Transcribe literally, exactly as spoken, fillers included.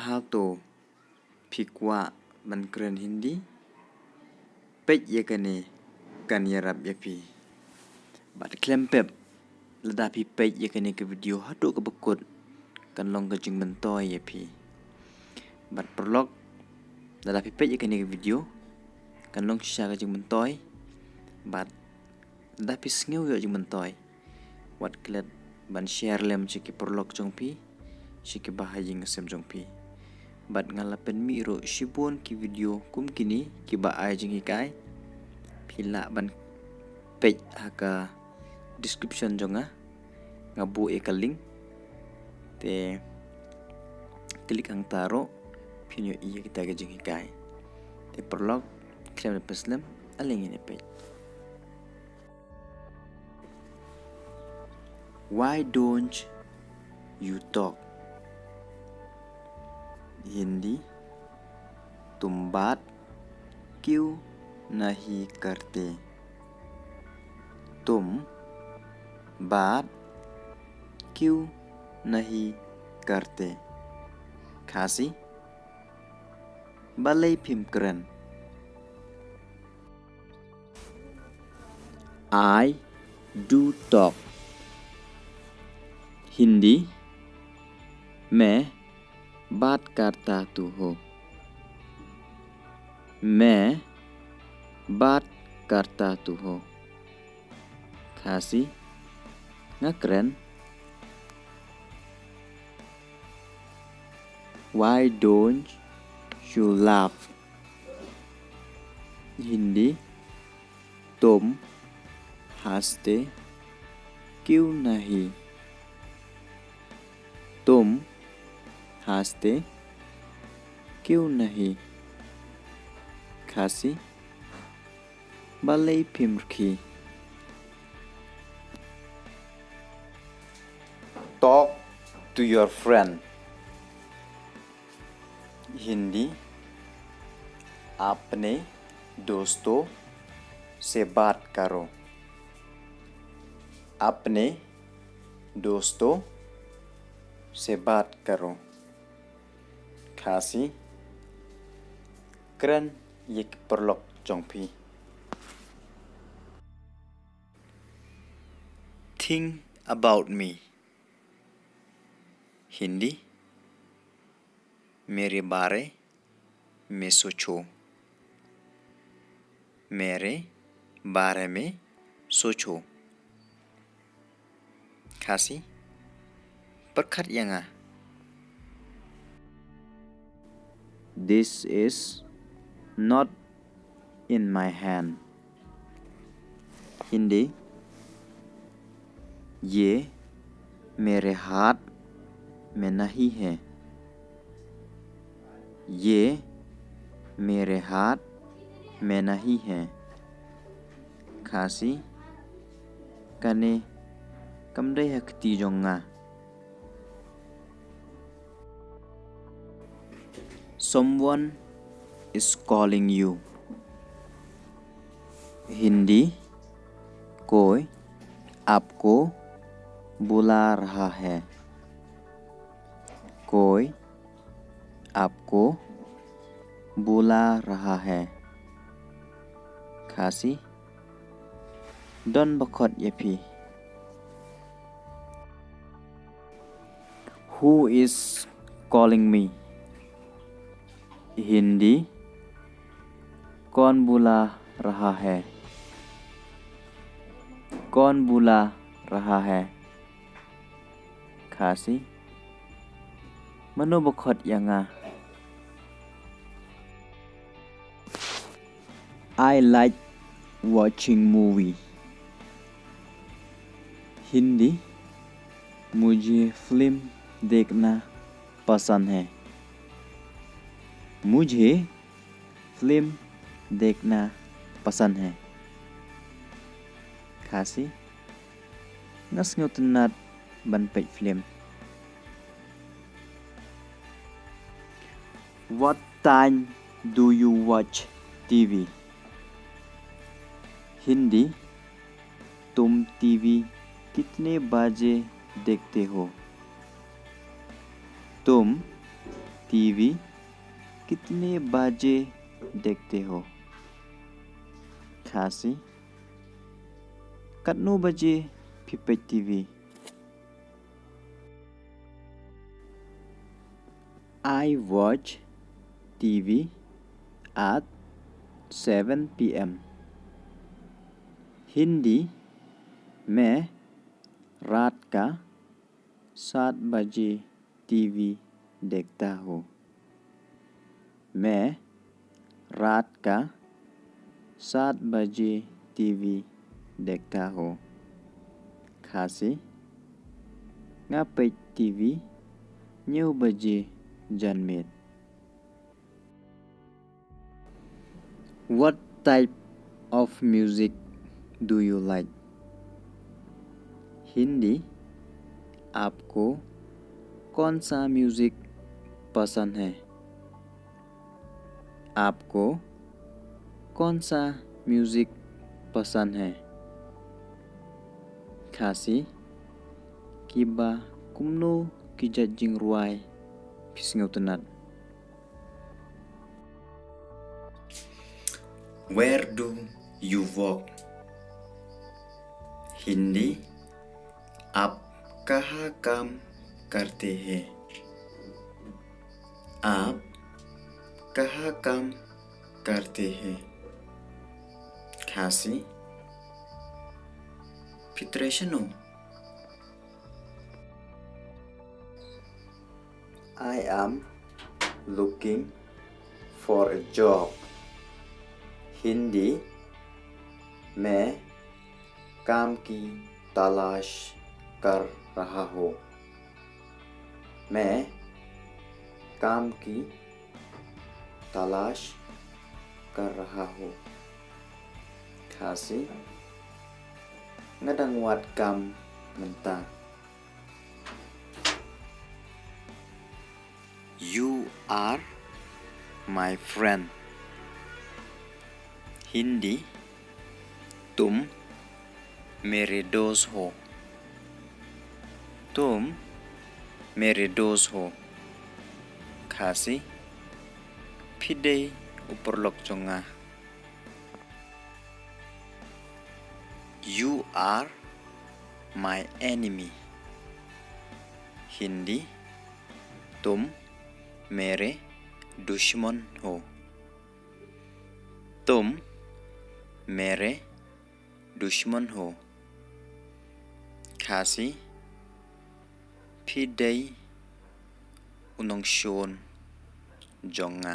Hato phi kwah ban kren Hindi? Peit ïa kane, kan ïarap ïa phi. Bad khlem pep, lada phi peit ïa kane ka video haduh kaba kut, kan long ka jingmyntoi ïa phi. Bad paralok, lada phi peit ïa kane ka video, kan long shisha ka jingmyntoi. Bad lada phi sngew ïoh jingmyntoi, wat klet ban share lem sha ki paralok jong phi, sha ki bahaïing hasem jong phi. Bad nga la pynmih ruh shibun ki video kum kine kiba ai jinghikai. Phi lah ban peit ha ka description jong nga, nga buh ïa ka link. Te click hangta ruh, phin ïohi ïa kita ki jinghikai. Te paralok, khlem da pynslem, ale ngin ïa peit. Why don't you talk? Hindi, तुम बात क्यों नहीं करते? तुम बात क्यों नहीं करते? Khasi, balei phim kren? I do talk. Hindi, मैं बात करता तो हूँ। मैं बात करता तो हूँ। Khasi, nga kren. Why don't you laugh? Hindi, तुम हंसते क्यों नहीं? तुम हंसते क्यों नहीं? Khasi, balei phim rkhie? Talk to your friend. Hindi, अपने दोस्तों से बात करो। अपने दोस्तों से बात करो। Khasi, kren ïa ki paralok jong phi. Think about me. Hindi, मेरे बारे में सोचो। मेरे बारे में सोचो। Khasi, pyrkhat ïa nga. This is not in my hand. Hindi, ये मेरे हाथ में नहीं है। ये मेरे हाथ में नहीं है। Khasi, kane kam dei ha kti jong nga. Someone is calling you. Hindi, कोई आपको बुला रहा है। कोई आपको बुला रहा है। Khasi, don ba khot ïa phi. Who is calling me? Hindi, कौन बुला रहा है? कौन बुला रहा है? Khasi, mano ba khot ïa nga? I like watching movie. Hindi, मुझे फिल्म देखना पसंद है। मुझे फिल्म देखना पसंद है। Khasi, nga sngewtynnat ban peit film. What time do you watch T V? Hindi, तुम टीवी कितने बजे देखते हो? तुम टीवी कितने बजे देखते हो? खासी, katno baje phi peit टीवी? I watch टीवी at seven P M. हिंदी, मैं रात का सात बजे टीवी देखता हूँ। मैं रात का सात बजे टीवी देखता हूँ। खासी, nga peit टीवी hynñiew baje janmiet. What type of music do you like? हिंदी, आपको कौन सा म्यूजिक पसंद है? आपको कौन सा म्यूजिक पसंद है? खासी, kiba kumno ki jait jingrwai phi sngewtynnat? Where do you work? हिंदी, आप कहाँ काम करते हैं? आप कहाँ काम करते हैं? खासी, phi trei shano? I am looking for a job. हिंदी, मैं काम की तलाश कर रहा हूँ। मैं काम की तलाश कर रहा हूँ। खासी, nga dang wad kam mynta. You are my friend. हिंदी, तुम मेरे दोस्त हो। तुम मेरे दोस्त हो। खासी, phi dei u paralok jong nga. You are my enemy. हिंदी, तुम मेरे दुश्मन हो। तुम मेरे दुश्मन हो। Khasi, phi dei u nongshun jong nga.